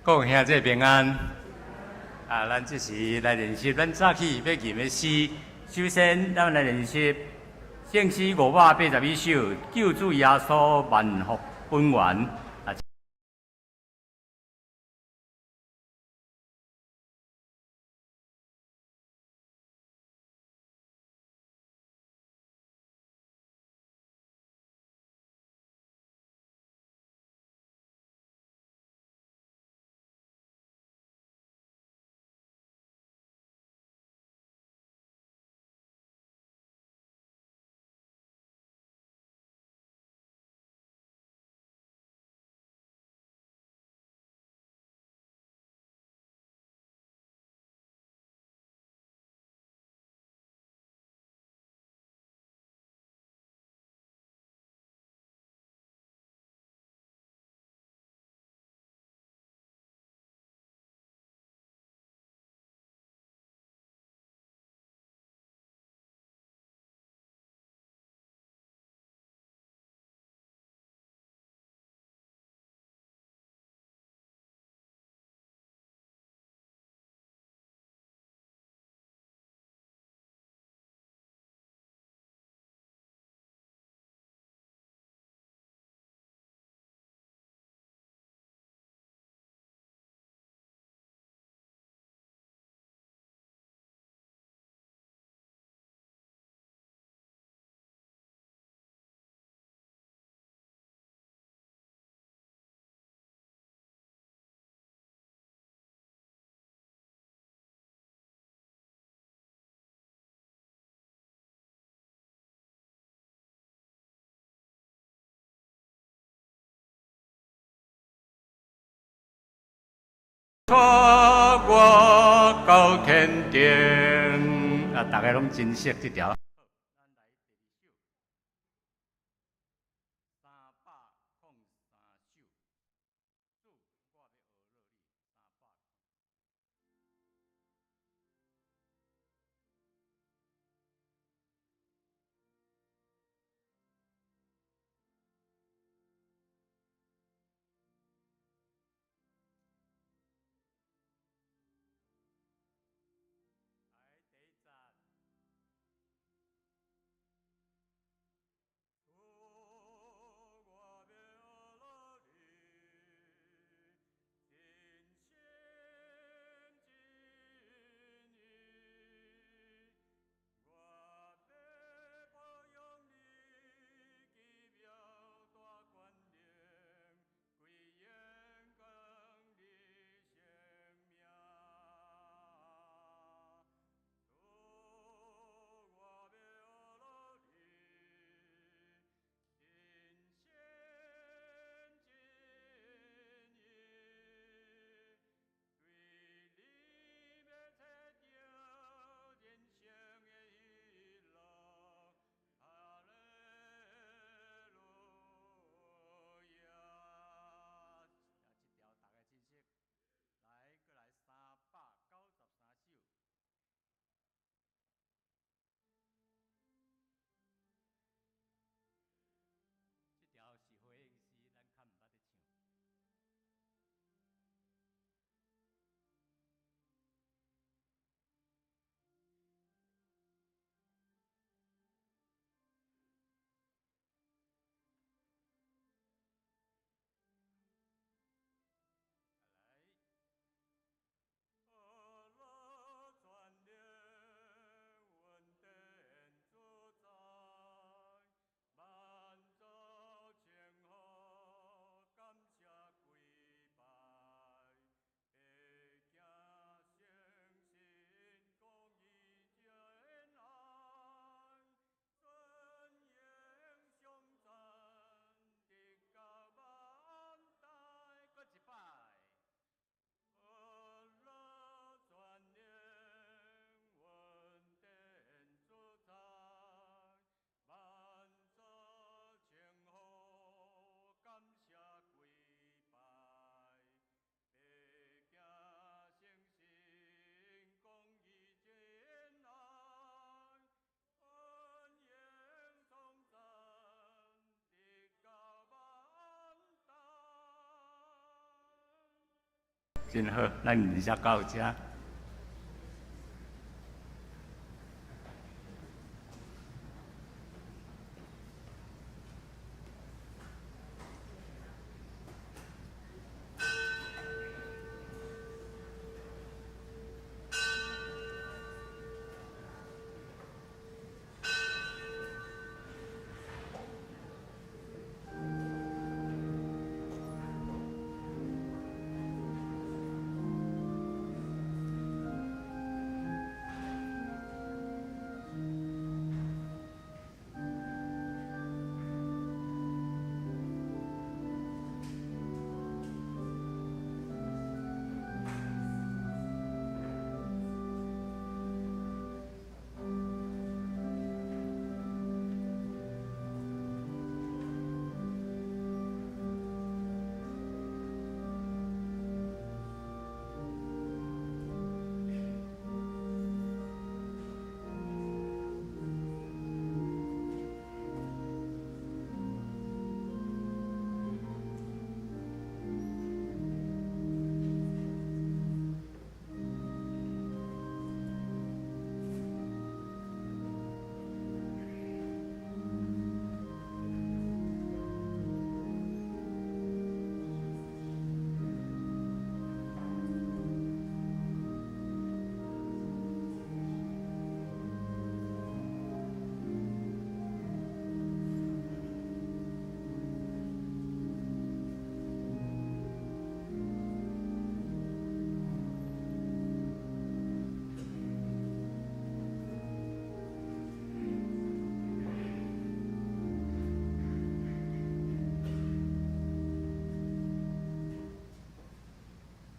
各位兄弟平安。啊，咱這時來練習咱早起欲吟的詩。首先，咱來練習聖詩581首，救主耶穌萬福本源。啊。帶我到天頂。啊，大家攏真熟這條。303首。真好，咱認識到遮。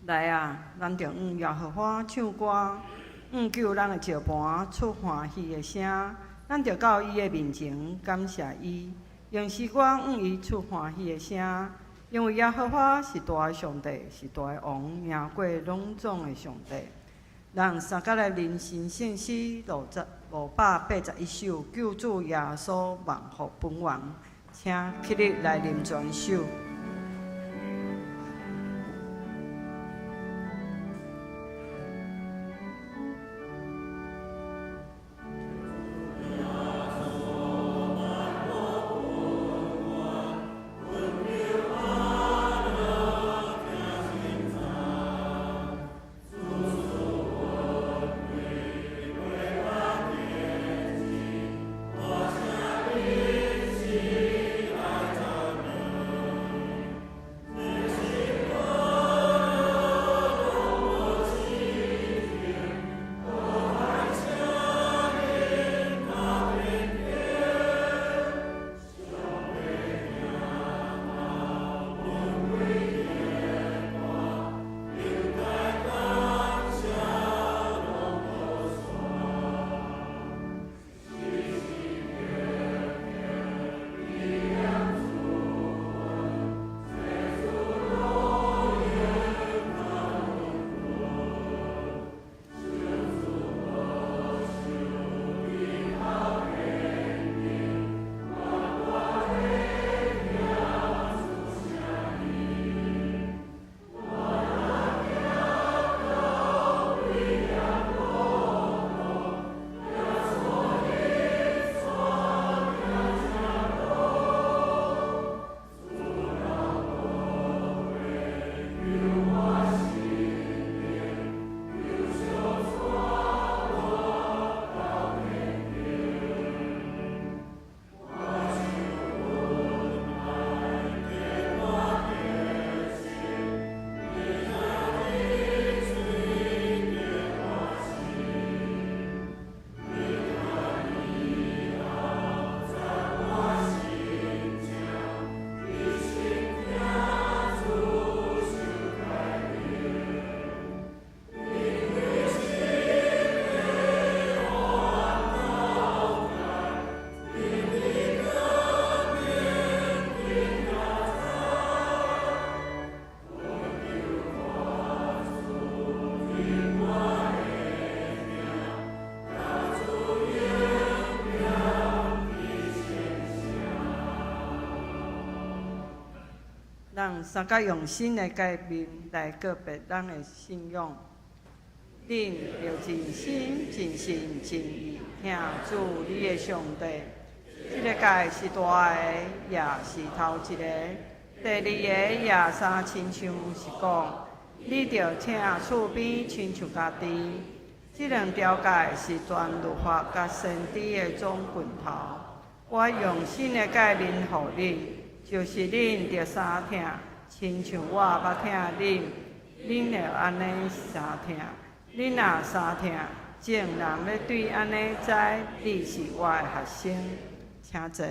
來啊，咱著向耶和華唱歌，向救咱的石磐出歡喜的聲。咱著到伊的面前感謝伊，用詩歌向伊出歡喜的聲。因為耶和華是大的上帝，是大的王，贏過攏總的上帝。咱三甲來認神聖詩581首，救主耶穌萬福本源，請起立來念全首。咱相佮用新的誡命來告別咱的信仰。恁著盡心、盡性、盡意疼主你的上帝。這個誡是大的，也是頭一个。第二个也相親像是講，你著疼厝邊親像家己。這兩條誡是全律法佮先知的總棍頭。我用新的誡命予恁，就是恁著相疼，親像我捌疼恁，恁會按呢相疼。恁若相疼，眾人欲對按呢知你是我的學生。請坐。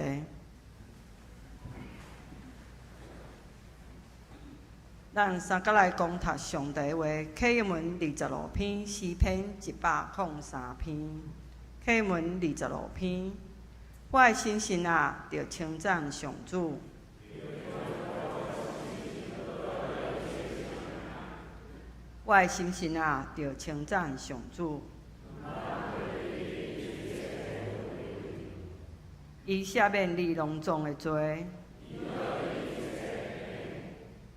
咱相佮來攻讀上帝話，啟英文25篇，詩篇103篇。啟英文二十五篇，我的心神啊，著稱讚上主。我的心神啊，著稱讚上主。伊赦免你攏總的罪，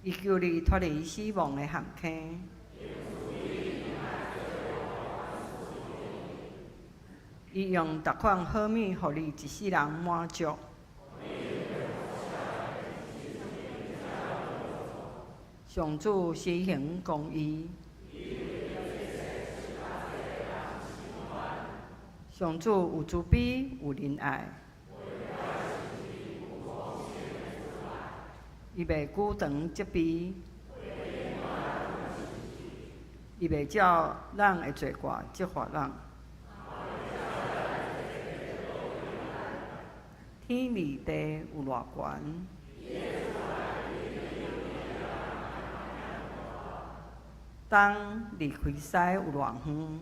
伊救你脫離死亡的陷坑。伊用逐款好物，予你一世人滿足。上主施行公義，上主有慈悲，有仁愛。伊袂久長責備，伊袂照咱的罪過責罰咱。天離地有偌懸？東離開西有偌遠？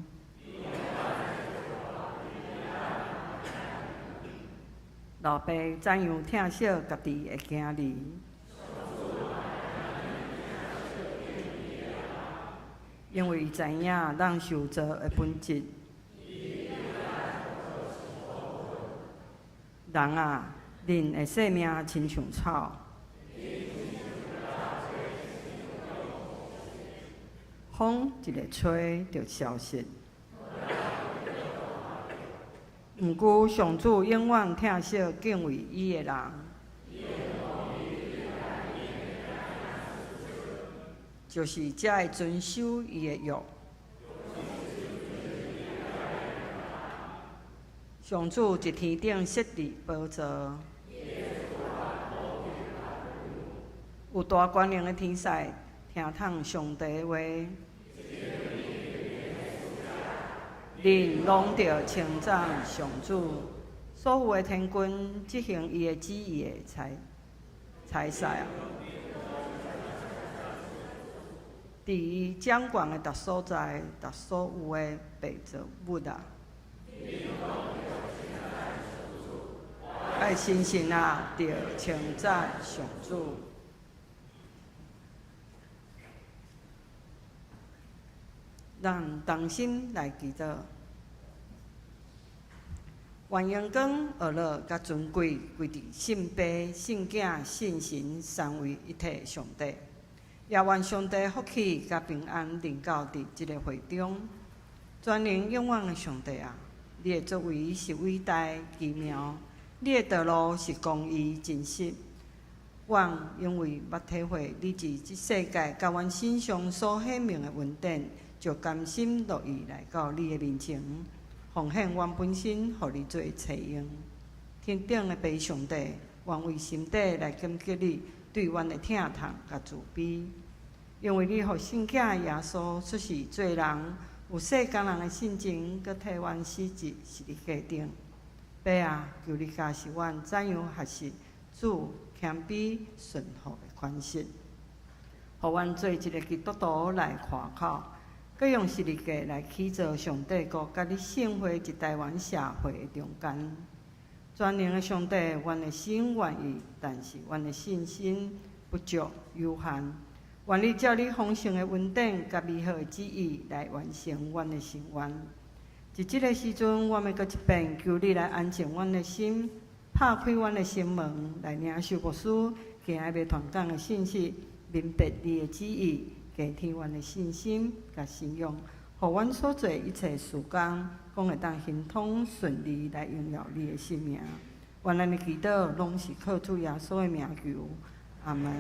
老爸怎樣疼惜家己的囝兒？因為伊知影咱受造的本質。人啊，恁的性命親像草，風一个吹就消失。毋過上主永遠疼惜敬畏伊的人，就是才會遵守伊的約。上主佇天頂設立寶座，有大權能的天使聽從上帝的話，恁攏著稱讚上主。所有的天軍執行伊的旨意的差使啊！佇伊掌權的逐所在，逐所有的被造物啊！愛心神啊，著稱讚上主。咱同心來祈禱，願榮光、呵咾佮尊貴歸佇聖父、聖囝、聖神三位一體上帝。也願上帝福氣佮平安臨到佇這个會中。全能永遠的上帝啊，你的作為是偉大奇妙，你的道路是公義真實。阮因為捌體會你佇這世界佮阮身上所顯明的恩典，就甘心樂意來到你的面前，奉獻阮本身，予你做冊用。天頂的父上帝，阮為心底來感激你對阮的疼痛佮慈悲，因為你予聖子耶穌出世做人，有世間人的性情，閣替阮死佇十字架頂。父啊，求你教示阮怎樣學習主謙卑順服的款式，予阮做一个基督徒來誇口，閣用十字架來起造上帝國，佮你聖會佇台灣社會的中間。全能的上帝，阮的心願意，但是阮的信心不足有限。願你照你豐盛的恩典佮美好的旨意來完成阮的心願。佇這个時陣，阮欲閣一遍求你來安靜阮的心，拍開阮的心門，來領受牧師今仔日欲傳講的信息，明白你的旨意，加添阮的信心佮信仰，予阮所做一切事工，攏會當亨通順利來榮耀你的聖名。願咱的祈禱攏是靠主耶穌的名求，阿門。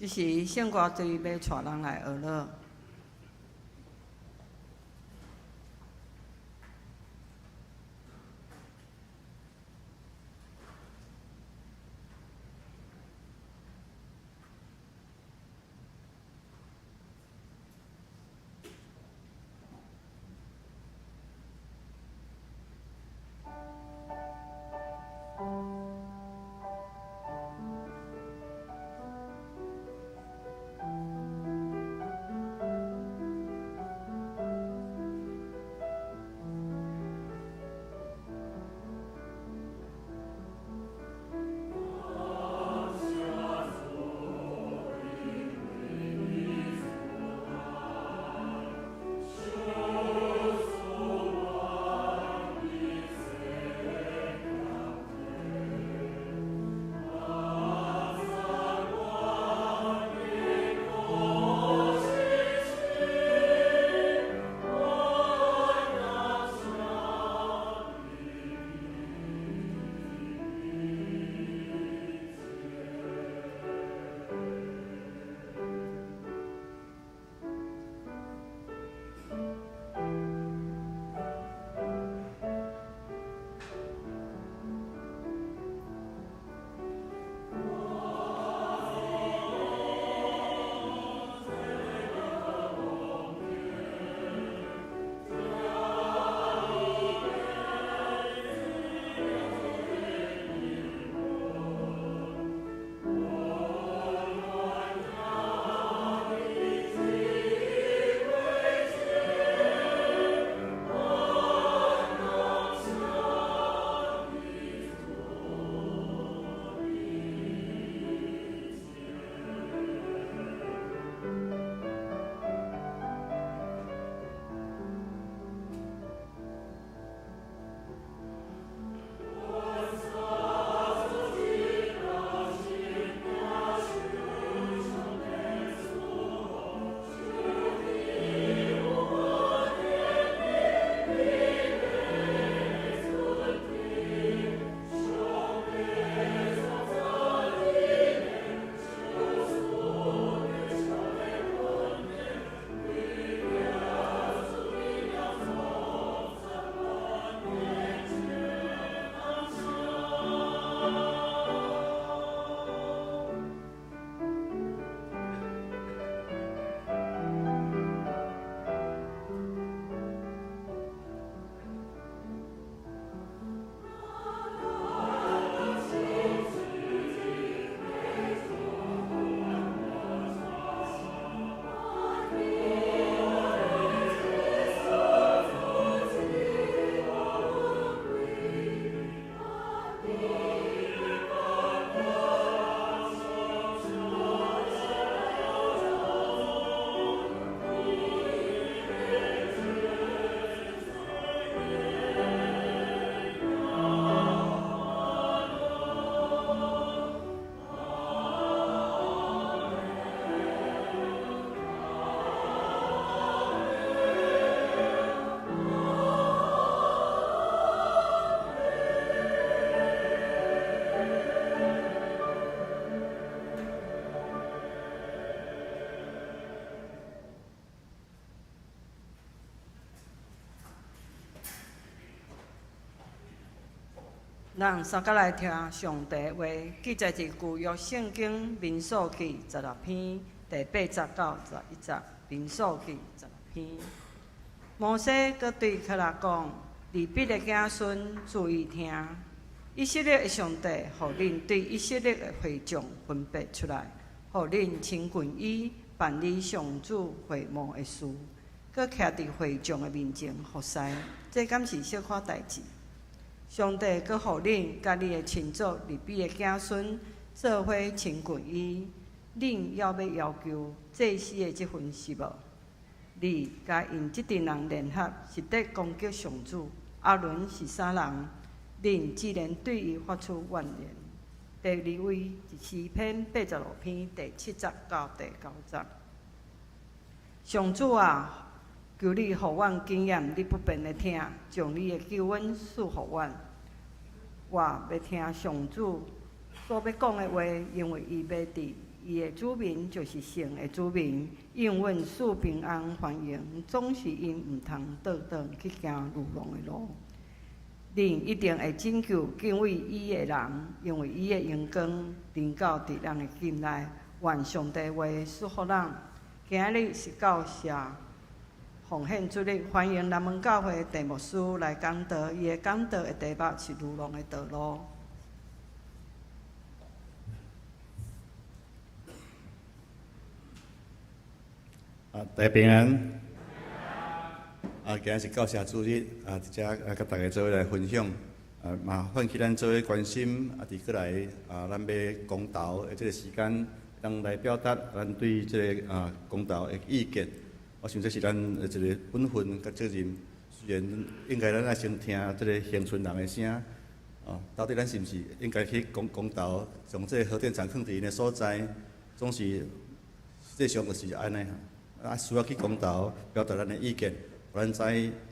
這時聖歌隊欲帶人來學樂。咱三個來聽上帝話，記載佇舊約聖經民數記十六篇第八節到十一節。民數記十六篇，摩西閣對柯拉講：利未的子孫注意聽，以色列的上帝予恁對以色列的會眾分別出來，予恁親近伊，辦理上主會幕的事，閣徛佇會眾的面前服侍，這敢是小可代誌？上帝閣予恁佮你的親族利未的子孫做伙親近伊，恁猶欲要求祭司的職分是無？你佮𪜶這陣人聯合，是咧攻擊上主。亞倫是啥人？恁竟然對伊發出怨言。第二位是詩篇85篇第7節到第9節。上主啊，求你予阮經驗你不變的疼，將你的救恩賜予阮。我欲聽上主所欲講的話，因為伊欲佇伊的子民，就是聖的子民，應允賜平安繁榮，總是𪜶毋通倒轉去行愚妄的路。恁一定會拯救敬畏伊的人，因為伊的榮光臨到佇咱的境內。願上帝話賜福咱。今日是教社奉獻主日，歡迎南門教會鄭牧師來講道。伊的講道的題目是愚妄的道路。啊，大家平安。啊，今日是教社主日，啊，佇遮啊，佮大家做伙來分享，啊，嘛喚起咱做伙關心，啊，佇過來啊，咱欲公投的這个時間，當來表達咱對這个啊公投的意見。我想這是咱的一个本分佮責任。雖然應該咱愛先聽這个鄉村人的聲，哦，到底咱是毋是應該去公公投，將這个核電廠囥佇𪜶的所在，總是實際上就是按呢。啊，需要去公投，表達咱的意見，予咱知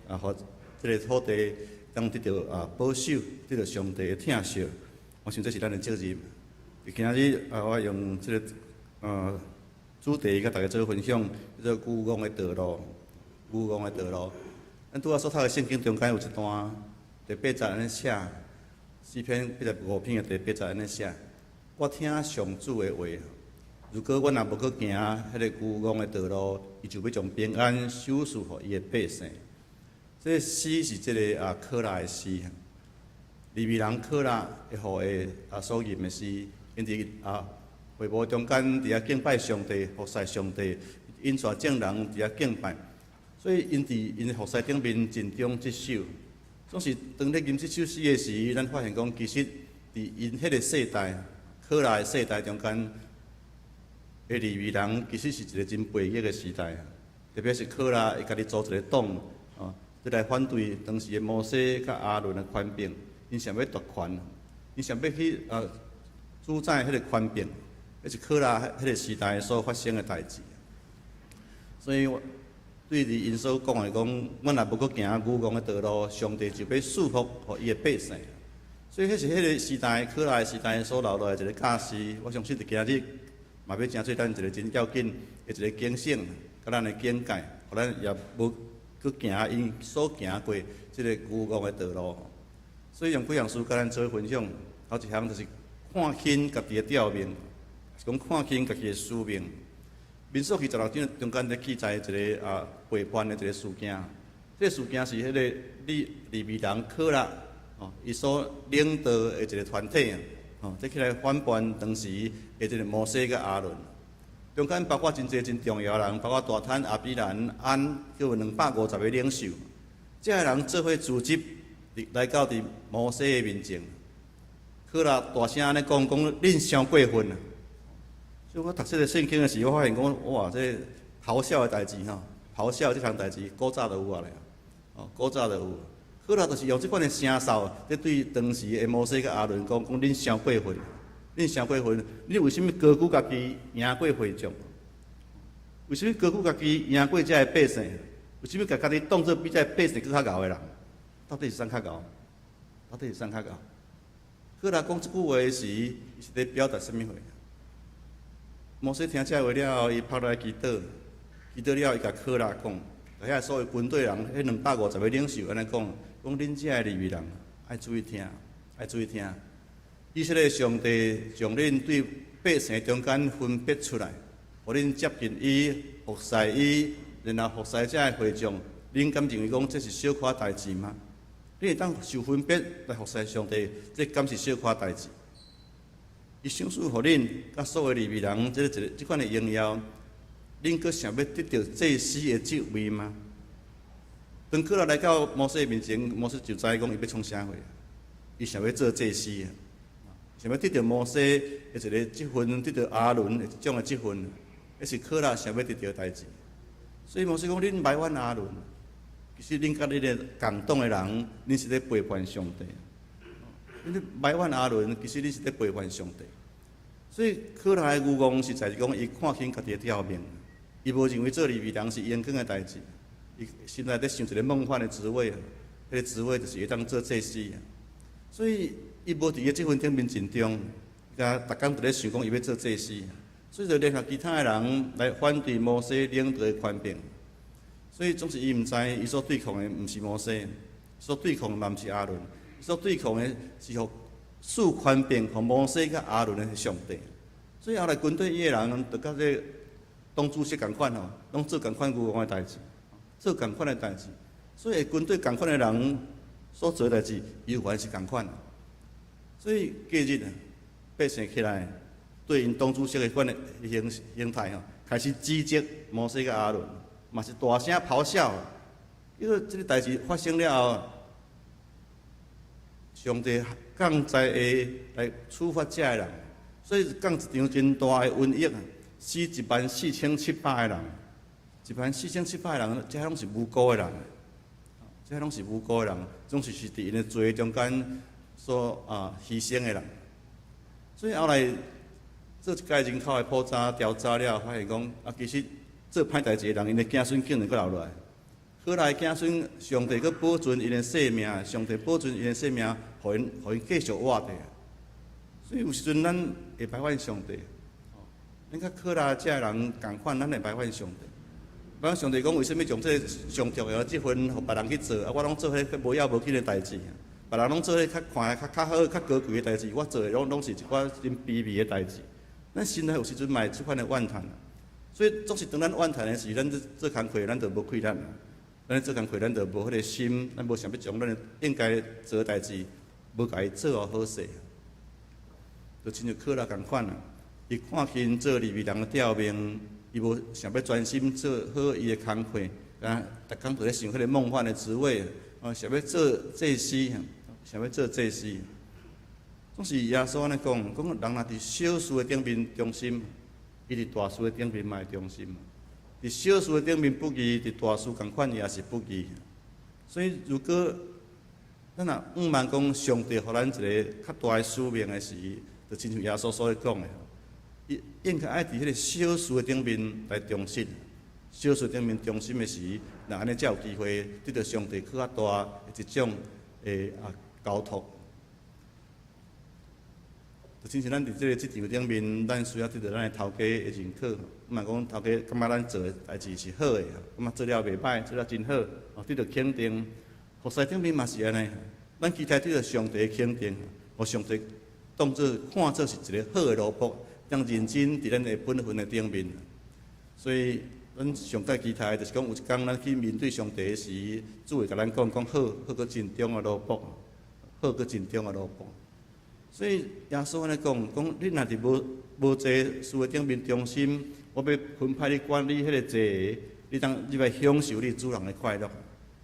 啊，予這个土地當得著啊保守，得著上帝的疼惜。我想這是咱的責任。今仔日啊，我用這个主題佮大家做分享，叫做愚妄的道路，愚妄的道路。咱拄仔所讀的聖經中間有一段第八節按呢寫，詩篇85篇的第八節按呢寫，我聽上主的話。如果阮若無閣行彼个愚妄的道路，伊就欲將平安賞賜予伊的百姓。這个詩是這个啊可拉的詩，利未人可拉的後裔啊所吟的詩，𪜶佇啊會幕中間佇遐敬拜上帝，服侍上帝，𪜶帶眾人佇遐敬拜，所以𪜶佇𪜶的服侍頂面盡忠職守。總是當咧吟這首詩的時，咱發現講，其實佇𪜶彼个世代，可拉的世代中間。的利未人其實是一个真背逆的時代，特別是可拉伊家己組一个黨，哦，來反對當時的摩西佮亞倫的權柄，𪜶想欲奪權，𪜶想欲去主宰彼个權柄，彼是可拉彼个時代所發生的代誌。所以我對佇𪜶所講的講，阮若無閣行愚妄的道路，上帝就欲賜福予伊的百姓。所以彼是彼个時代可拉的時代所留落來一个教示，我相信佇今日。嘛欲成做咱一个真要緊的一个警醒，佮咱的警戒，予咱也無閣行𪜶所行過這个愚妄的道路。所以用幾項事佮咱做分享，頭一項就是看輕家己的吊命，是講看輕家己的使命。民數記16章中間咧記載一个啊背叛的一个事件，這个事件是彼个利利未人可拉哦，伊所領導的一个團體。哦，這起來反叛當時的這个摩西佮亞倫，中間包括真濟真重要的人，包括大坦、亞比蘭、安，閣有250个領袖。這个人做伙組織，來到佇摩西的面前，可拉大聲按呢講，講恁傷過分啊！所以我讀這个聖經的時候，我發現講，哇，這个咆哮的代誌吼，咆哮這項代誌古早就有啊咧，哦，古早就有。可拉就是用這款的聲嗽，咧對當時的摩西佮亞倫講：講恁傷過分，恁傷過分，恁為啥物高舉家己贏過會眾？為啥物高舉家己贏過這个百姓？為啥物共家己當做比這个百姓閣較𠢕的人？到底是啥較𠢕？到底是啥較𠢕？可拉講這句話時，伊是咧表達啥物話？摩西聽這話了後，伊拍落來祈禱，祈禱了後，伊共可拉講。遐所有軍隊人，彼250个領袖按呢講，講恁遮个利未人愛注意聽，愛注意聽。以色列上帝將恁對百姓中間分別出來，予恁接近伊，服侍伊，然後服侍遮个會眾。恁敢認為講這是小可代誌嗎？你會當受分別來服侍上帝，這敢是小可代誌？伊賞賜予恁，佮所有利未人，這個一個這款的榮耀，恁閣想欲得著祭司的職位嗎？當可拉來到摩西面前，摩西就知講伊欲創啥貨，伊想欲做祭司啊，想欲得著摩西的一個職分，得著亞倫的這種的職分，彼是可拉想欲得著的代誌。所以摩西講：恁埋怨亞倫，其實恁佮恁的共黨的人，恁是咧背叛上帝。恁埋怨亞倫，其實恁是咧背叛上帝。所以可拉的願望實在是講，伊看輕家己的吊命，伊無認為做利未人是應當的代誌。伊心內咧想一個夢幻的職位，彼個職位就是會當做祭司。所以伊無佇伊這份頂面盡忠，佮逐工佇咧想講伊欲做祭司，所以就聯合其他的人來反對摩西領導的權柄。所以總是伊毋知，伊所對抗的毋是摩西，所對抗的嘛毋是亞倫，所對抗的是予賜權柄予摩西佮亞倫的上帝。所以後來軍隊伊的人，就佮這個黨主席仝款吼，攏做仝款愚戇的代誌，做仝款的代誌。所以軍隊仝款的人所做的代誌，猶原是仝款。所以隔日啊，百姓起來，對𪜶黨主席的款的形形態吼，開始指責摩西佮亞倫，嘛是大聲咆哮。因為這個代誌發生了後，上帝降災禍來處罰這个人，所以降一場真大的瘟疫啊，死14,700個人，14,700個人，這攏是無辜的人，這攏是無辜的人，總是是佇𪜶的罪中間所犧牲的人。所以後來做一屆人口的普查調查了，發現講啊，其實做歹代誌的人，𪜶的子孫竟然閣留落來。可拉的子孫，上帝閣保存𪜶的性命，上帝保存𪜶的性命，予𪜶繼續活著。所以有時陣咱會埋怨上帝，咱佮可拉這个人仝款，咱會埋怨上帝。埋怨上帝講，為啥物將這個上重要的職分予別人去做，啊，我攏做彼個無要無緊的代誌。別人攏做彼較看較較好、較高貴的代誌，我做的攏是一寡真卑微的代誌。咱心內有時陣嘛會這款的怨嘆，所以總是當咱怨嘆的時，咱做做工課，咱就無氣力。咱做工課，咱就無彼個心，咱無想欲將咱應該做的代誌，無共伊做予好勢。就親像可拉仝款啊，伊看輕做利未人的吊命，伊無想欲專心做好伊的工課，啊，逐工就咧想彼個夢幻的職位，啊，想欲做祭司，想欲做祭司。總是耶穌按呢講，講人若佇小事的頂面忠心，伊佇大事的頂面嘛會忠心。佇小事的頂面不義，佇大事仝款也是不義。所以，如果咱若向望講上帝予咱一個較大的使命的時，就親像耶穌所講的，伊應該愛佇彼個小事的頂面來忠實。小事頂面忠心的時，若按呢才有機會得著上帝閣較大的一種的交託。就親像咱佇這个職場頂面，咱需要得著咱的頭家的認可。毋嘛講頭家感覺咱做的代誌是好的，感覺做了袂歹，做了真好，哦，得著肯定。服侍頂面嘛是按呢，咱期待得著上帝的肯定，予上帝當做看做是一個好的奴僕，當認真佇咱的本分的頂面。所以，咱上蓋期待就是講，有一工咱去面對上帝的時，主會共咱講講好，好閣盡忠的奴僕，好閣盡忠的奴僕。所以耶穌按呢講，講你若佇無無濟事的頂面忠心，我欲分派你管理彼个濟个，你當入來享受你主人的快樂。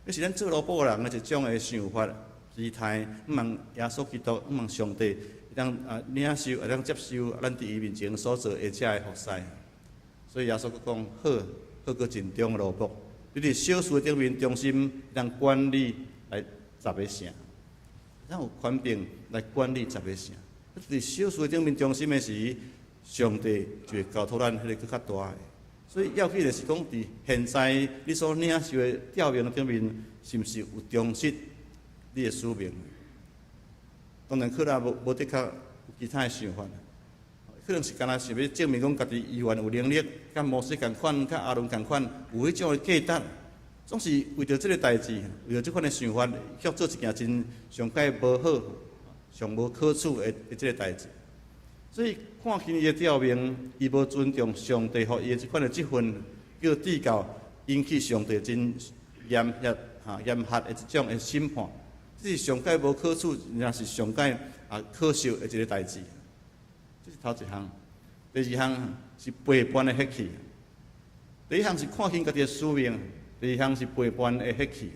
這是咱做奴僕的人的一種的想法、姿態。向望耶穌基督，向望上帝，會當領受，會當接受咱佇伊面前所做的這个服侍。所以耶穌閣講：好，好閣盡忠的奴僕，你佇小事的頂面忠心，會當管理來十个城。咱有權柄來管理十个城。佇小事頂面忠心的時，上帝就會交託咱彼个閣較大的。所以要緊的是講，佇現在你所領受的吊命頂面，是毋是有忠實你的使命？當然，可能無無的確有其他的想法，可能是干焦想欲證明講家己猶原有能力，佮摩西仝款，佮亞倫仝款，有彼種的價值。總是為著這个代誌，為著這款的想法，去做一件真上蓋無好、上無可取的這个代誌。所以看輕伊的吊命，伊無尊重上帝予伊的這款的職分，叫至到引起上帝真嚴厲、嚴厲的一種的審判。這是上蓋無可取，也是上蓋啊可惜的一个代誌。這是頭一項，第二項是背叛的血氣。第一項是看輕家己的使命，第二項是背叛的血氣。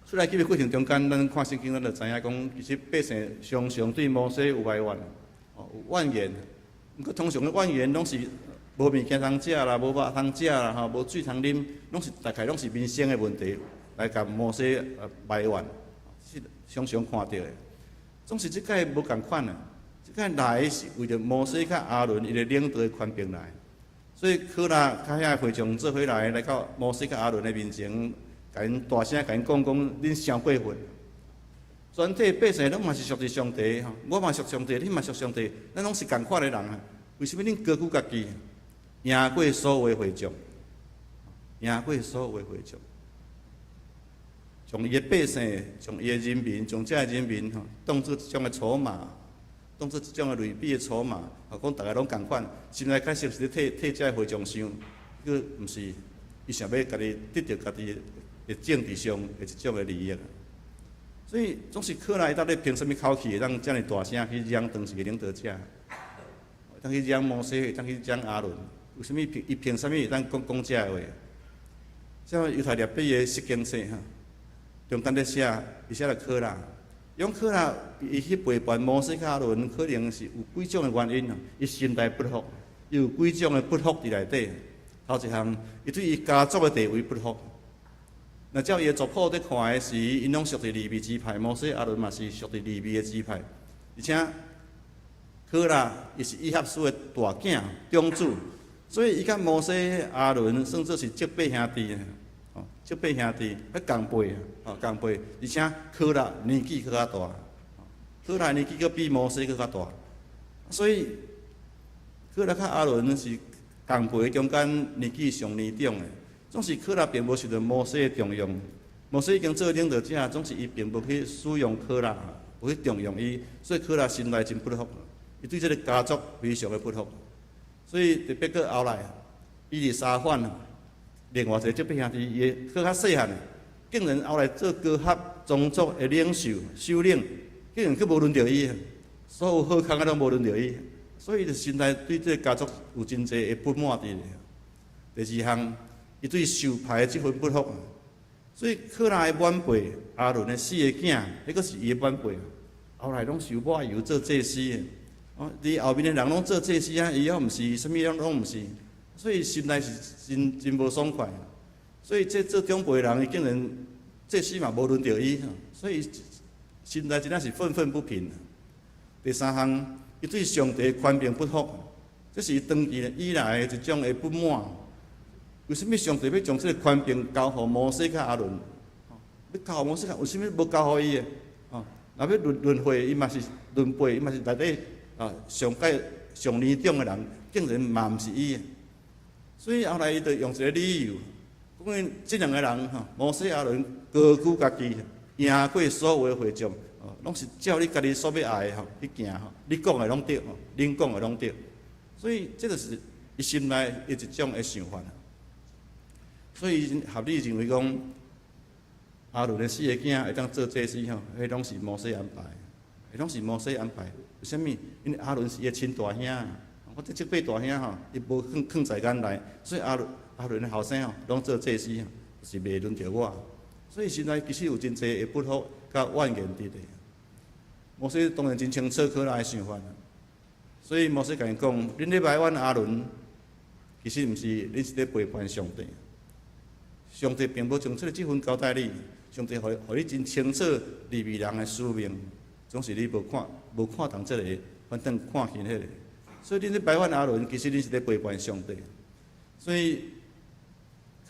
出埃及的過程中間，咱看聖經，咱就知影講，其實百姓常常對摩西有埋怨，哦，有怨言。毋過通常的怨言攏是無物件通食啦，無肉通食啦，吼，無水通啉，攏是大概攏是民生的問題來共摩西埋怨，是常常看著的。總是這擺無仝款啊，這擺來是為著摩西佮亞倫伊的領導的權柄來，所以柯拉佮遐會眾做伙來，來到摩西佮亞倫的面前，共𪜶大聲共𪜶講講，恁傷過分。全體百姓攏嘛是屬佇上帝吼，我嘛屬上帝，你嘛屬上帝，咱攏是仝款的人啊。為啥物恁高舉家己，贏過所有的會眾，贏過所有的會眾，將伊的百姓，將伊的人民，將這个人民吼，當做一種的籌碼，當做一種的類比的籌碼，吼，講逐个攏仝款，心內確實是咧替替這个會眾想，閣毋是，伊想欲家己得著家己的政治上的一種的利益。所以總是柯拉伊到底憑啥物口氣會當遮爾大聲去嚷當時的領導者？會當去嚷摩西，會當去嚷亞倫？為啥物憑伊憑啥物會當講講這个話？像猶太律法的釋經冊吼，中間咧寫，伊寫著柯拉，用柯拉伊去背叛摩西佮亞倫，可能是有幾種的原因哦。伊心內不服，伊有幾種的不服佇內底。頭一項，伊對伊家族的地位不服。若照伊的族譜佇看的時，𪜶攏屬佇利未支派，摩西、亞倫嘛是屬佇利未的支派，而且柯拉伊是以笏師的大囝長子，所以伊佮摩西、亞倫算做是叔伯兄弟，哦，叔伯兄弟，彼仝輩，哦，仝輩，而且柯拉年紀閣較大，柯拉年紀閣比摩西閣較大，所以柯拉佮亞倫是仝輩中間年紀上年長的。總是柯拉並無受著摩西的重用，摩西已經做領導者，總是伊並無去使用柯拉，無去重用伊，所以柯拉心內真不服，伊對這个家族非常的不服，所以特別閣後來，以利沙反另外一個叔伯兄弟，伊閣較細漢，竟然後來做哥合宗族的領袖首領，竟然閣無輪著伊，所有好康仔攏無輪著伊，所以伊就心內對這个家族有真濟的不滿佇咧。第二項，伊對受派的這份不服，所以柯拉的晚輩亞倫的四个囝，彼個是伊的晚輩，後來攏受抹油做祭司的。哦，佇後面的人攏做祭司啊，伊猶毋是，啥物攏攏毋是，所以心內是真真無爽快。所以這做長輩的人，伊竟然祭司嘛無輪著伊，所以心內真正是憤憤不平。第三項，伊對上帝權柄不服，這是伊長期以來的一種的不滿。為啥物上帝欲將這个權柄交予摩西佮亞倫？欲交予摩西，為啥物無交予伊的？哦，若欲論論歲，伊嘛是論輩，伊嘛是內底啊上蓋上年長的人，竟然嘛毋是伊。所以後來伊就用一个理由，講這兩个人吼，摩西亞倫高舉家己，贏過所有的會眾，哦，攏是照你家己所欲愛的吼去行吼，你講的攏對，吼，恁講的攏對。所以這個是伊心內的一種的想法。所以合理認為講，亞倫的四个囝會當做祭司吼，彼攏是摩西安排，彼攏是摩西安排。為啥物？因為亞倫是伊的親大兄，我這叔伯大兄吼，伊無囥囥在眼內，所以亞倫亞倫的後生吼，攏做祭司吼，是袂輪著我。所以心內其實有真濟的不服佮怨言佇咧。摩西當然真清楚柯拉的想法，所以摩西共伊講：恁咧埋怨亞倫，其實毋是，恁是咧背叛上帝。上帝並無將這个這份交代你，上帝予予你真清楚利未人的使命，總是你無看無看重這个，反轉看輕彼个。所以恁咧埋怨亞倫，其實恁是咧背叛上帝。所以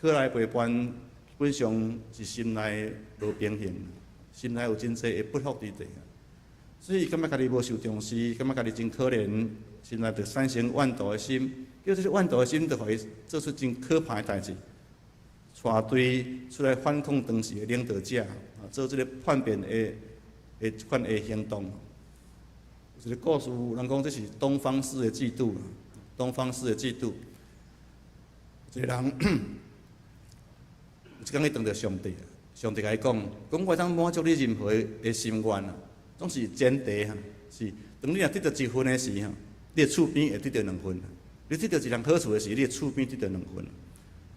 柯拉背叛，基本上是心內無平衡，心內有真濟的不服佇底。所以伊感覺家己無受重視，感覺家己真可憐，心內就產生怨妒的心。叫這個怨妒的心，就予伊做出真可怕的代誌。帶隊出來反抗當時的領導者，啊，做這个叛變的的這款的行動。有一个故事，人講這是東方式的嫉妒，東方式的嫉妒。一个人有一工伊撞著上帝，上帝共伊講，講我會當滿足你任何的心願啊，總是前提哈，是當你若得著一份的時吼，你的厝邊會得著兩份；你得著一項好處的時，你的厝邊得著兩份。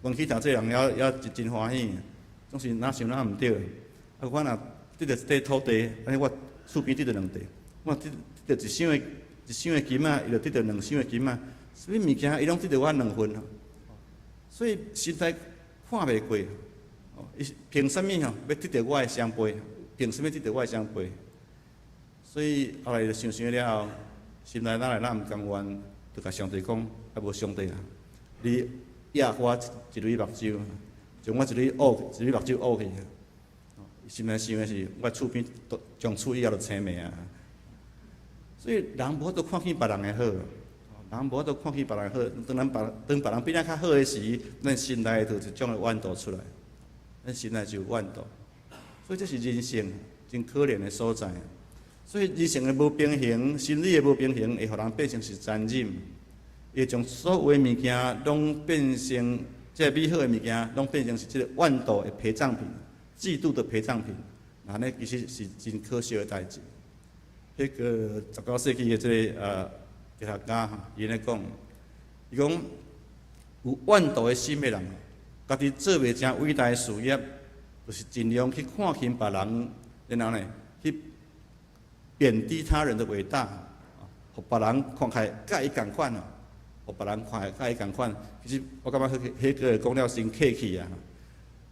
阮起頭這人也也真歡喜，總是哪想哪毋對。啊，我若得著一塊土地，按呢我厝邊得著兩塊。我得得著一箱的金仔，伊就得著兩箱的金仔。啥物物件，伊攏得著我兩份。所以實在看袂過。伊憑啥物吼欲得著我的雙倍？憑啥物得著我的雙倍？所以後來就想想了後，心內哪來哪毋甘願，就共上帝講：啊無上帝啊，你額我一蕊目睭，將我一蕊目睭挖去。心內想的是，我厝邊從此以後就青命啊！所以人無法度看見別人的好，人無法度看見別人好。當別人比咱較好的時，咱心內就有一種的怨妒出來，咱心內就有怨妒。所以這是人性真可憐的所在。所以人性的無平衡，心理的無平衡，會予人變成是殘忍，會將所有的物件攏變成這個美好的物件，攏變成是這個怨妒的陪葬品，嫉妒的陪葬品。按呢其實是真可惜的代誌。彼個19世紀的這个哲學家哈，伊按呢講，伊講有怨妒的心的人，家己做袂成偉大的事業，就是盡量去看輕別人，然後呢，去貶低他人的偉大，予別人看起來佮伊仝款啊，予別人看起來佮伊仝款。其實我感覺彼個講了真客氣啊，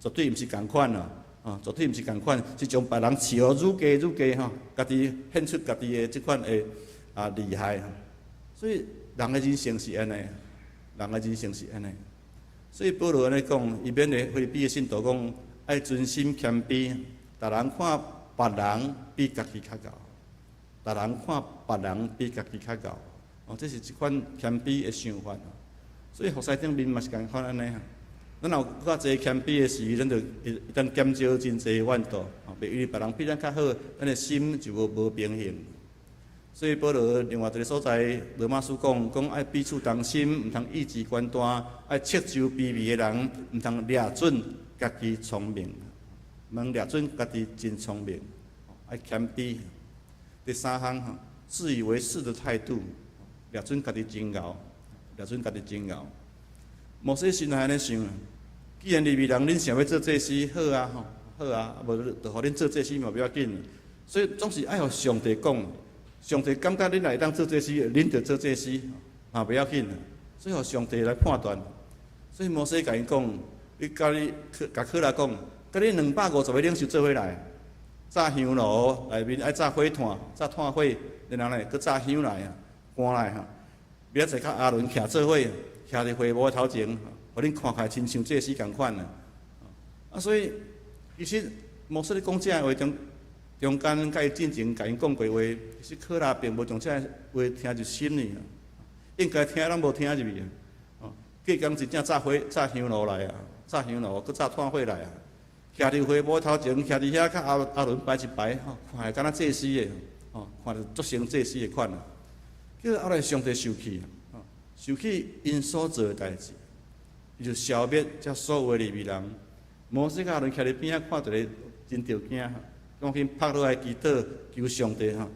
絕對毋是仝款啊，啊，絕對毋是仝款，是將別人笑愈低愈低吼，家己顯出家己的這款的啊厲害。所以人的人生是按呢，人的人生是按呢。所以保羅按呢講，伊勉勵腓立比的信徒講，愛存心謙卑，逐人看別人比家己較𠢕，逐人看別人比家己較𠢕，哦，這是一款謙卑的想法。所以服侍頂面嘛是仝款按呢。咱若有較濟謙卑的時，咱就會當減少真濟怨妒，哦，袂因為別人比咱較好，咱的心就無平衡。所以保羅另外一个所在，羅馬書講，講愛彼此同心，毋通意志懸大，愛斥就卑微的人，毋通掠準家己聰明，毋通掠準家己真聰明，愛謙卑。第三項吼，自以為是的態度，掠準家己真𠢕，掠準家己真𠢕。摩西心內按呢想，既然利未人恁想欲做祭司，好啊吼，好啊，無就予恁做祭司嘛無要緊。所以總是愛予上帝講，上帝感覺恁若會當做祭司，恁就做祭司，嘛袂要緊。所以予上帝來判斷。所以摩西共𪜶講，你共你共柯拉講，共你250個領袖做伙來，紮香爐內面愛紮火炭，紮炭火，然後呢，閣紮香來啊，盤來吼，明仔載佮亞倫徛做伙，徛佇會幕的頭前，予恁看起來親像祭司仝款啊。啊，所以其實摩西咧講這个話中間，佮伊進前共𪜶講過話，其實柯拉並無將這个話聽入心裡啊。應該聽攏無聽入去啊。哦，隔工真正紮火、紮香爐來啊，紮香爐，閣紮炭火來啊。徛佇會幕頭前，徛佇遐，佮亞倫排一排，吼，看來敢若祭司的，吼，看著足像祭司的款啊。結果後來上帝受氣，吼，受氣𪜶所做的代誌，伊就消滅這所有的利未人。摩西佮亞倫徛佇邊仔看著咧，真著驚，趕緊拍落來祈禱，求上帝吼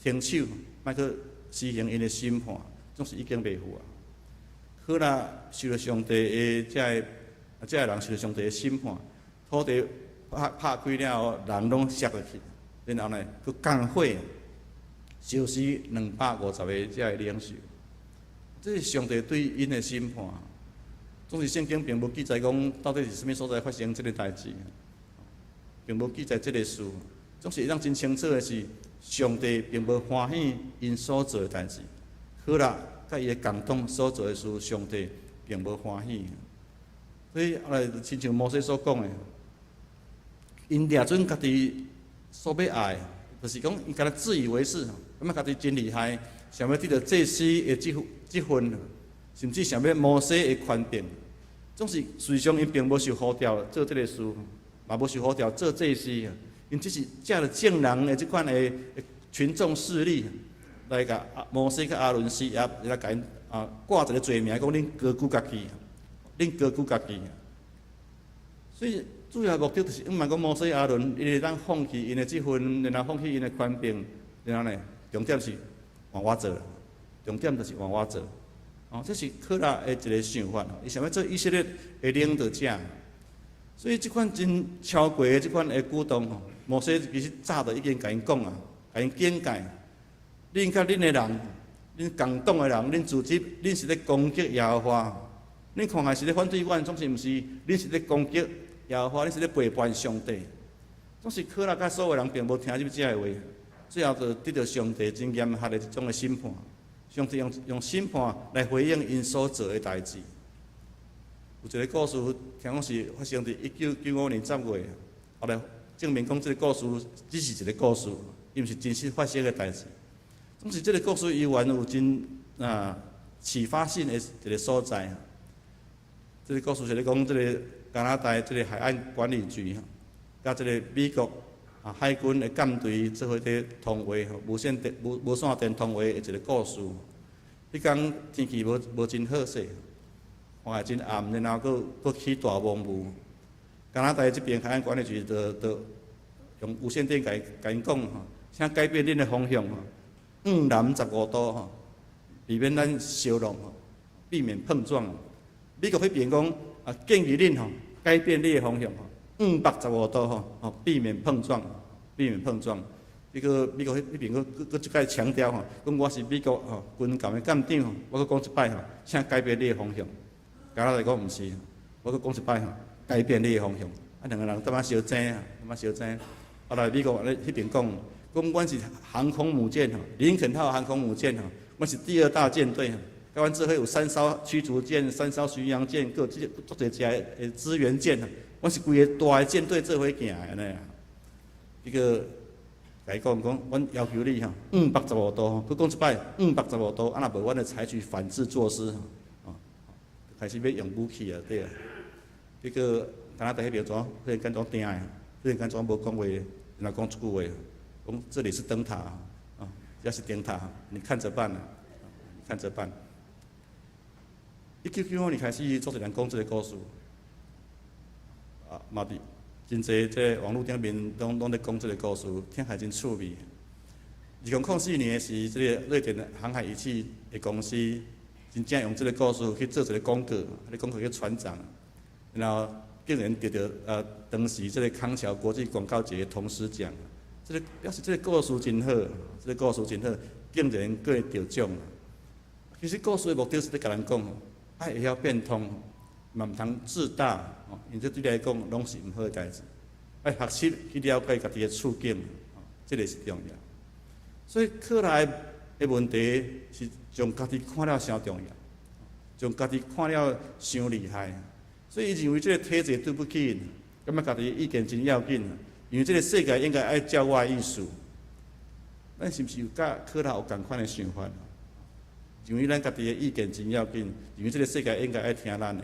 停手，莫閣施行𪜶的審判，總是已經袂赴啊。柯拉受著上帝的這个，這个人受著上帝的審判，土地拍拍開了後，人攏摔落去，然後呢，閣降火，燒死250個這个領袖。這是上帝對𪜶的審判。總是聖經並無記載講到底是啥物所在發生這个代誌，並無記載這个事。總是會當真清楚的是，上帝並無歡喜𪜶所做的代誌。柯拉佮伊的共黨所做的事，上帝並無歡喜。所以後來親像摩西所講的，𪜶掠準家己所欲愛，就是講𪜶敢若自以為是，感覺家己真厲害，想欲得著祭司的這份，甚至想欲摩西的權柄。總是事實上，𪜶並無受呼召做這个事，嘛無受呼召做祭司。𪜶只是藉著眾人的這款的群眾勢力來共摩西佮亞倫施壓，來共𪜶啊掛一个罪名，講恁高舉家己，恁高舉家己。所以主要目的就是毋瞞講摩西亞倫，𪜶會當放棄𪜶的這份，然後放棄𪜶的權柄，然後呢，重點是換我做，重點就是換我做。哦，這是可拉的一個想法，伊想欲做以色列的領導者。所以這款真超過的這款的舉動吼，摩西其實早就已經共𪜶講啊，共𪜶警戒。恁佮恁的人，恁共黨的人，恁組織，恁是咧攻擊耶和華。恁看來是咧反對阮，總是毋是？恁是咧攻擊耶和華，恁是咧背叛上帝。總是可拉佮所有人並無聽入這个話，最後就得著上帝真嚴厲的這種的審判。上帝用審判來回應𪜶所做的代誌。有一個故事，聽講是發生佇1995年10月，後來證明講這個故事只是一個故事，伊毋是真實發生的代誌。總是這個故事猶原有真啟發性的一個所在。這個故事是咧講，這個加拿大這個海岸管理局，佮這個美國海軍的艦隊做伙佇通話，無線電無無線電通話的一個故事。彼工天氣無真好勢，看來真暗，然後閣閣起大霧霧。加拿大這邊海岸管理局就用無線電共𪜶講吼，請改變恁的方向吼，向南15度吼，避免咱相挵吼，避免碰撞。美國彼邊講建議恁吼改變你的方向吼，向北15度吼，吼避免碰撞，避免碰撞。這個美國彼邊閣閣閣一擺強調吼，講我是美國吼軍艦的艦長吼，我閣講一擺吼，請改變你的方向。加拿大講毋是，我閣講一擺吼，改變你的方向。兩個人淡仔相爭啊，淡仔相爭。後來美國咧彼邊講，講阮是航空母艦吼，林肯號航空母艦吼，阮是第二大艦隊吼。佮阮做伙有三艘驅逐艦、三艘巡洋艦，閣有這足濟隻的支援艦，阮是規個大的艦隊做伙行的按呢。這個共伊講講，阮要求你吼，向北十五度吼，閣講一擺，向北十五度，啊若無，阮就採取反制措施，吼，開始欲用武器啊，對啊。這個加拿大彼邊怎忽然間怎定的，忽然間怎無講話，然後講一句話，講這裡是燈塔，啊，這是燈塔，你看著辦啊，你看著辦。1995年開始，足濟人講這個故事，嘛佇真濟這網路頂面攏攏咧講這個故事，聽起來真趣味。2004年的時，這個瑞典的航海儀器的公司真正用這個故事去做一個廣告，彼個廣告叫船長，然後竟然得著當時這個康橋國際廣告節銅獅獎，這個表示這個故事真好，這個故事真好，竟然閣會得獎。其實故事的目的是咧共人講，愛會曉變通，嘛毋通自大，吼，因這對你來講攏是毋好的代誌。愛學習去了解家己的處境，這個是重要。所以可拉的問題是將家己看了傷重要，將家己看了傷厲害，所以伊認為這個體制對不起𪜶，感覺家己意見真要緊，因為這個世界應該愛照我的意思。咱是毋是有佮可拉有仝款的想法？認為咱家己的意見真要緊，認為這個世界應該愛聽咱的。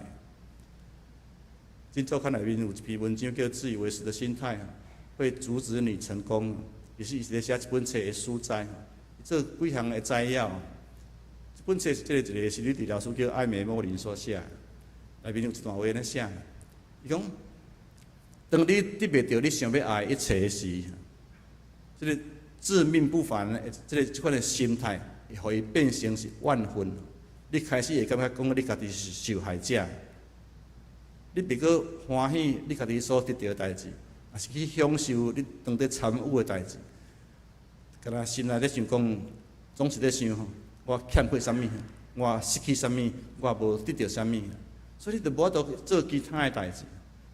今周刊內面有一篇文章叫《自以為是的心態》，會阻止你成功。其實伊是咧寫這本冊的書摘，做幾項的摘要。這本冊是這個一個心理治療師叫艾美莫林所寫，內面有一段話按呢寫，伊講：當你得袂著你想欲愛的一切時，這個自命不凡的這個這款的心態，會予伊變成是怨恨。你開始會感覺講你家己是受害者，你袂閣歡喜你家己所得著的代誌，抑是去享受你當佇參與的代誌。敢若心內咧想講，總是咧想吼，我欠缺啥物，我失去啥物，我無得著啥物，所以你就無法度做其他的代誌，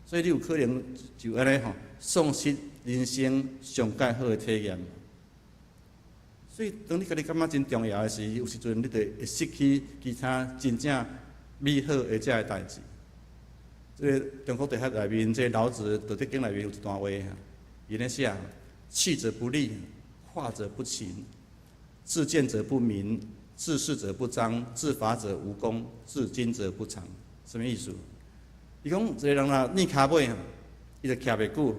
所以你有可能就按呢吼，喪失人生上蓋好的體驗。所以當你家己感覺真重要的時，有時陣你就會失去其他真正美好的這个代誌。這個中國哲學內面，這個老子《道德經》內面有一段話，伊咧寫：氣者不立，化者不勤，自見者不明，自是者不彰，自伐者無功，自矜者不長。啥物意思？伊講一個人若躡跤尾，伊就徛袂久；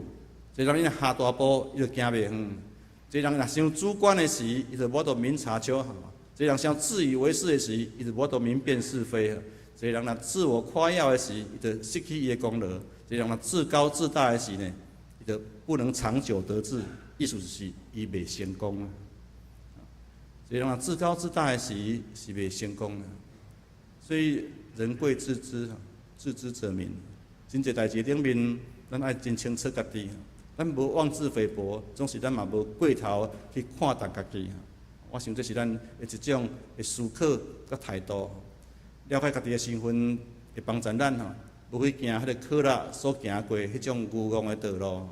一個人伊若下大步，伊就行袂遠；一個人若傷主觀的時，伊就無法度明察秋毫；一個人傷自以為是的時，伊就無法度明辨是非；一個人若自我誇耀的時，伊就失去伊的功勞；一个人若自高自大的時呢，伊就不能長久得志，意思是伊袂成功啊。一個人若自高自大的時是袂成功的。所以人貴自知，自知者明。真濟代誌頂面，咱愛真清楚家己。咱無妄自菲薄，總是咱嘛無過頭去看重家己。我想這是咱的一種的思考佮態度。了解家己的身份，會幫助咱吼，無去行彼个可拉所行過彼種愚戇的道路。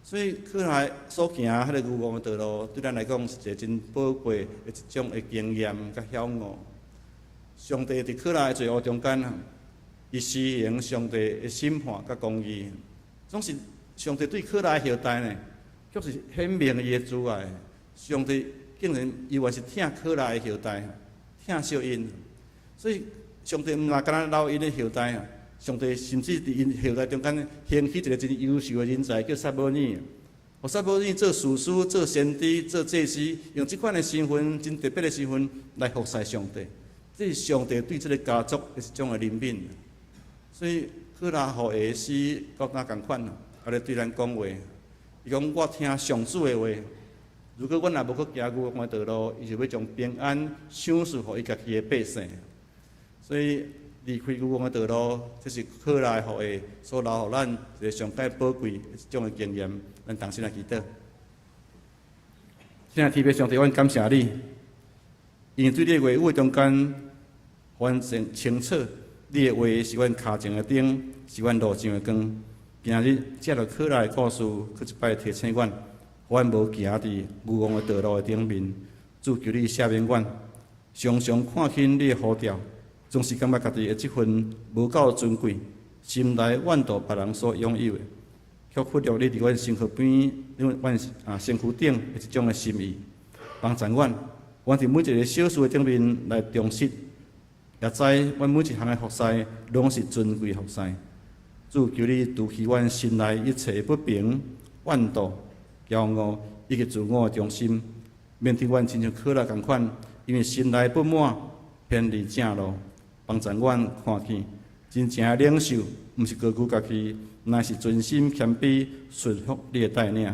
所以可拉所行彼个愚戇的道路，對咱來講是一个真寶貴的一種的經驗佮曉悟。上帝佇可拉的罪惡中間，伊施行上帝的審判佮公義，總是上帝對可拉的後代呢，卻是顯明伊的慈愛。上帝竟然猶原是疼可拉的後代，疼惜𪜶。所以上帝毋若干焦留𪜶的後代啊，上帝甚至佇𪜶後代中間興起一個真優秀的人才，叫撒母耳。予撒母耳做士師、做先知、做祭司，用這款的身份，真特別的身份來服侍上帝。這是上帝對這个家族的一種的憐憫。所以可拉後裔的詩閣敢仝款，啊咧對咱講話，伊講我聽上主的話，如果阮若無閣行愚戇的道路，伊就欲將平安賞賜予伊家己的百姓。所以離開愚戇的道路，這是可拉後裔所留予咱一个上蓋寶貴的一種的經驗，咱同心來祈禱。親愛天父上帝，阮感謝你，因為對你的話語中間，完全清楚，你的話是阮跤前的燈，是阮路上的光。今日藉著可拉的故事，閣一擺提醒阮，予阮無行佇愚戇的道路的頂面。主求你赦免阮，常常看輕你的呼召，總是感覺家己的這份無夠尊貴，心內怨妒別人所擁有的，卻忽略你佇阮身軀邊、阮身軀頂的這種的心意，幫助阮，阮佇每一个小事的頂面來忠實，也知阮每一項的服侍攏是尊貴服侍。主求你除去阮心內一切不平、怨妒、驕傲以及自我的中心，免得阮親像可拉仝款，因為心內不滿，偏離正路，幫助阮看見真正的領袖，毋是高舉家己，乃是存心謙卑，順服你的帶領。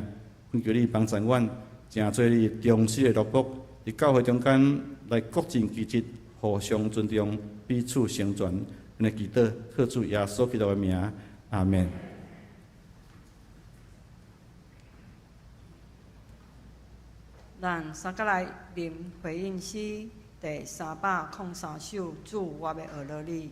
懇求你幫助阮，成做你忠實的奴僕，佇教會中間來各盡其職，互相尊重，彼此成全。來祈禱，靠主耶穌基督的名，阿門。咱三個來念回應詩第303首，主，我欲學落你。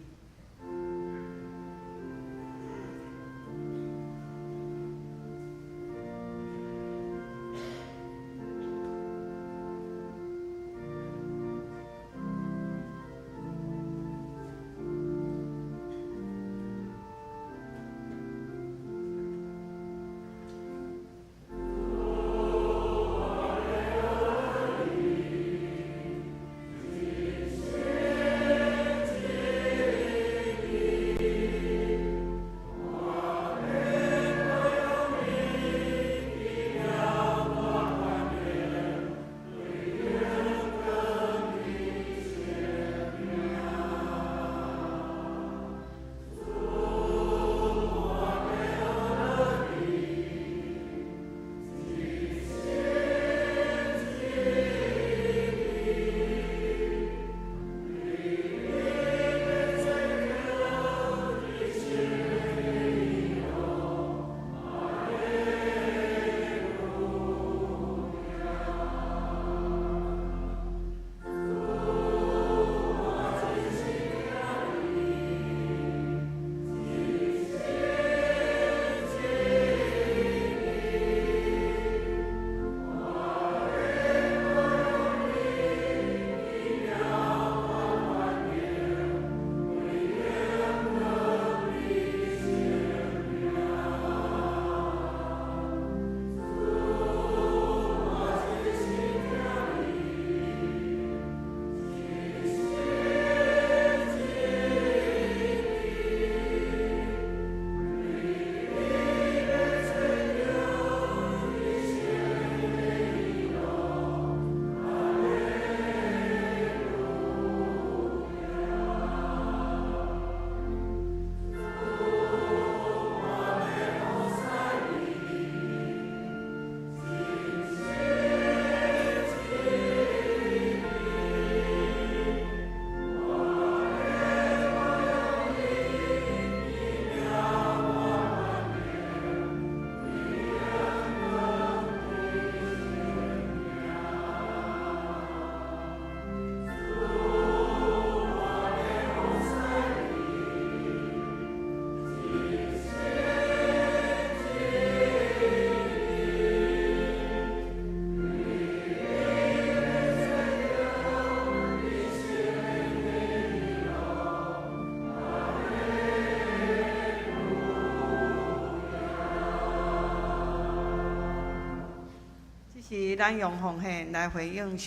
時咱用奉獻來回應上帝的疼。請起立。請坐。這時我來報告，本週拜三8月20，咱的巴克利聖經學堂，這禮拜欲讀的經節是馬太福音第八章第十八節到34節，請兄弟準時來參與。今日是教會社會奉獻主日，咱閣一遍來歡迎南門教會鄭牧師來講道。咱本堂的老牧師是增派到看西街教會來交交換講台，請兄弟繼續為著南中教社部的事工來關心、代禱佮奉獻。今日咱的統計消息，我來報告。兒童主日學的同工是昨昏佮今日前往恆春的靈修旅遊吼，員工傳道帶隊，請咱為著這項代誌來代禱。後禮拜聖歌隊一拜六23號佮24號嘛欲前往台東新港教會來靈修旅遊，老牧師欲帶隊，也嘛請為著這項代誌來代禱。啊，我欲補充報告一項，就是咱的101的展覽，陳中和牧師老師今日會來到咱的會中，佮咱大家見面，來分享伊的作品。歡迎大家佇禮拜三會當過彼爿來做伙來參與。來，這是我來報告團契的消息。第一點，婦女團契佇今日10點45，欲佇社區發展中心松大教室來舉行年會，請客友踴躍來參加。監選的長老是蔡聖家長老、賓安利長老佮張志峰長老。家庭團契欲佇8月31日禮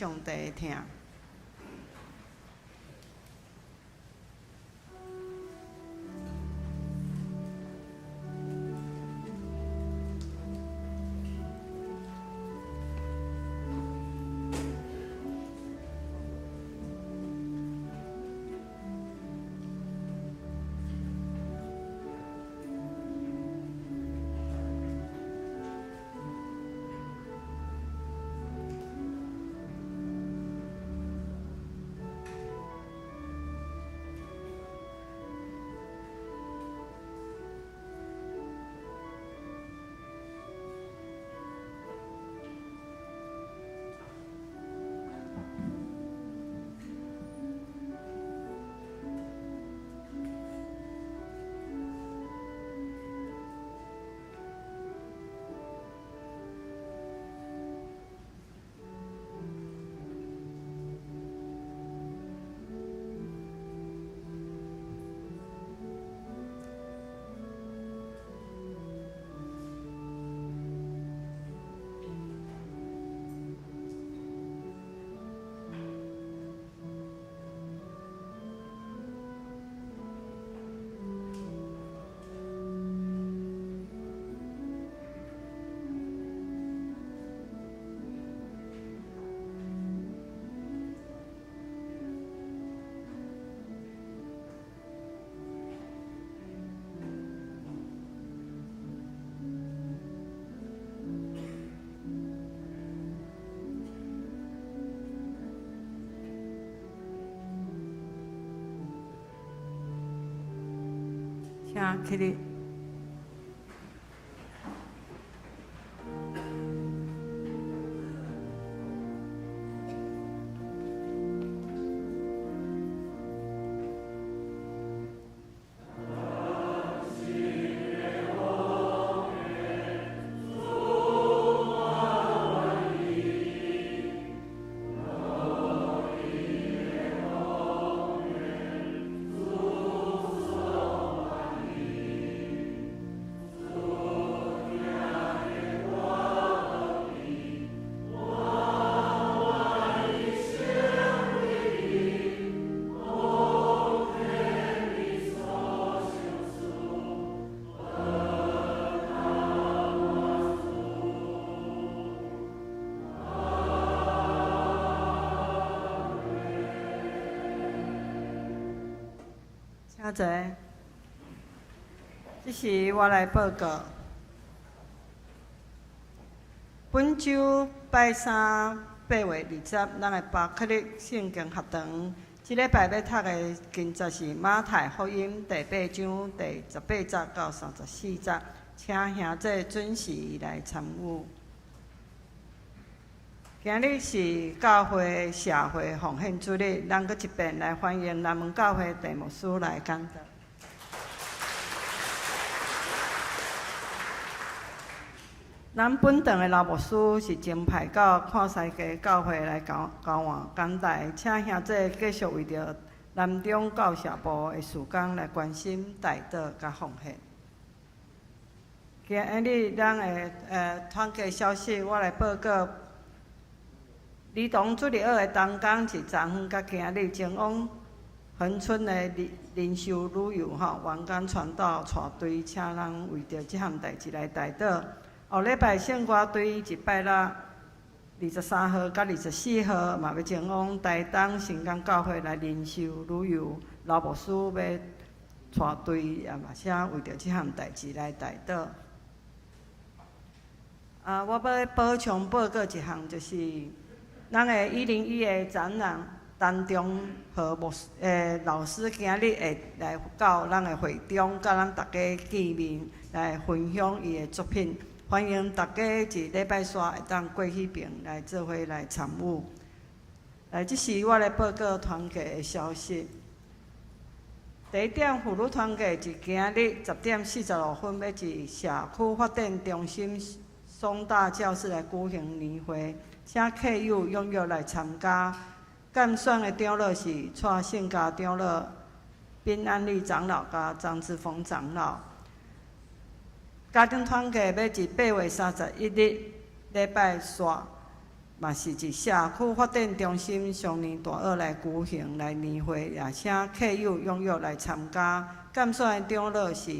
拜三，嘛是佇社區發展中心雙年大學來舉行來年會，也請客友踴躍來參加。監選的長老是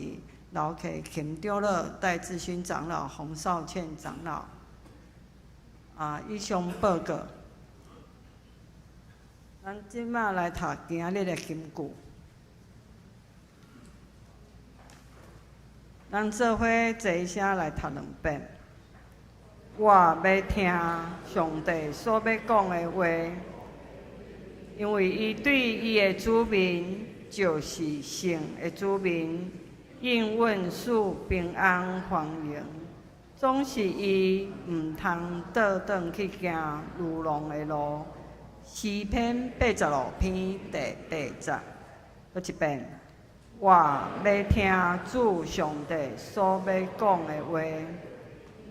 劉啟琴長老、戴志勳長老、洪少倩長老。以上報告。咱這馬來讀今日的金句。咱做伙齊聲來讀兩遍。我欲聽上帝所欲講的話，因為伊對伊的子民，就是聖的子民，應允賜平安繁榮，總是伊毋通倒轉去行愚弄的路。詩篇85篇第八節，閣一遍。我欲聽主上帝所欲講的話，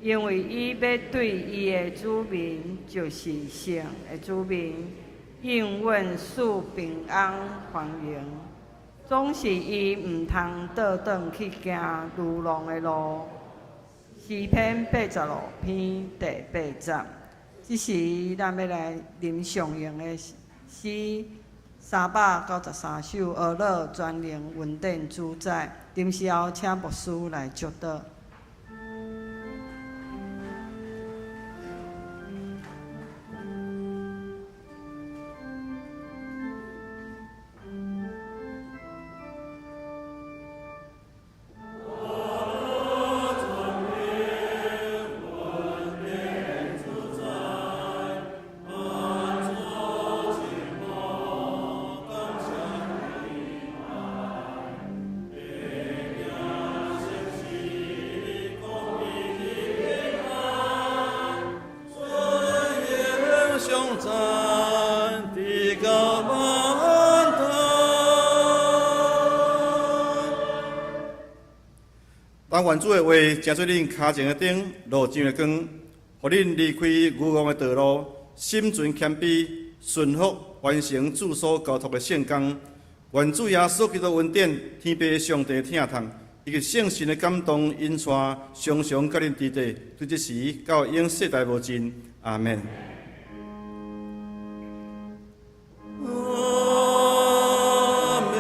因為伊欲對伊的子民，就是聖的子民，應允賜平安繁榮，總是伊毋通倒轉去行愚弄的路。詩篇85篇第八節，這時咱欲來啉上用的詩393首，阿樂全能恩典主宰。臨時後請牧師來祝禱。但願主的話成做恁跤前的燈，路上的光，予恁離開愚戇的道路，心存謙卑，順服完成主所交託的聖工。願主耶穌基督恩典、天父上帝疼痛，以及聖神的感動引帶，常常佮恁佇佇，對這時到永世代無盡。阿們。阿們，阿們，阿們。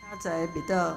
請坐，彼得。